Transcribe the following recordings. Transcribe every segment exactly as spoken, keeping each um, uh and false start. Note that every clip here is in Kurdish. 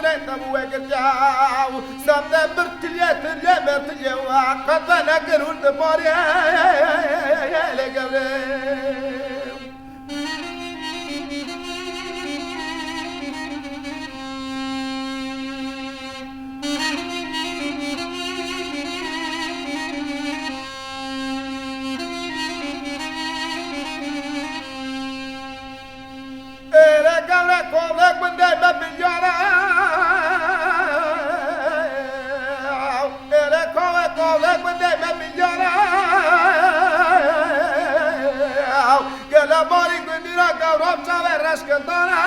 Te bû wegirtiya û semde bir tiliye tiliye mertiliye û qet venekir hûn di barê lê gewre. Êre gewre kovre gundê me bilyara. Êre kove kovre gundê me bilyara. Gele barî gundî ra gewram çavê reşkindana.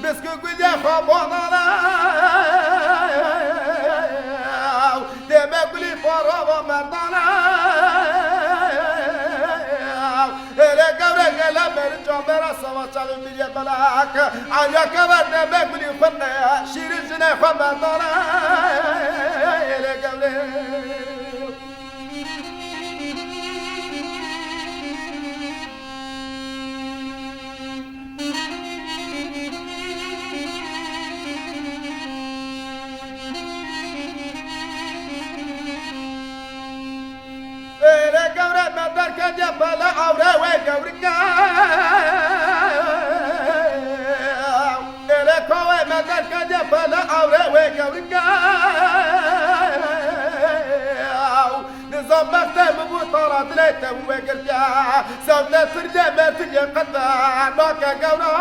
Biskû gulê xwe bodana. Deme gulî parava merdana. Êrê gewre gele beri camera sava çalin biriye belak. Arya kever deme gulî xunne. Şîrin jine xwe merdana. Êrê gewre. Êrê gewre me derketiye pele awre wê gewrika. Êrê kawê me derketiye pele awre wê gewrika. Nizam bextê min bû tara dilê te bû wegirtiye. Sewte firlê me firlê qet ve nake gewra.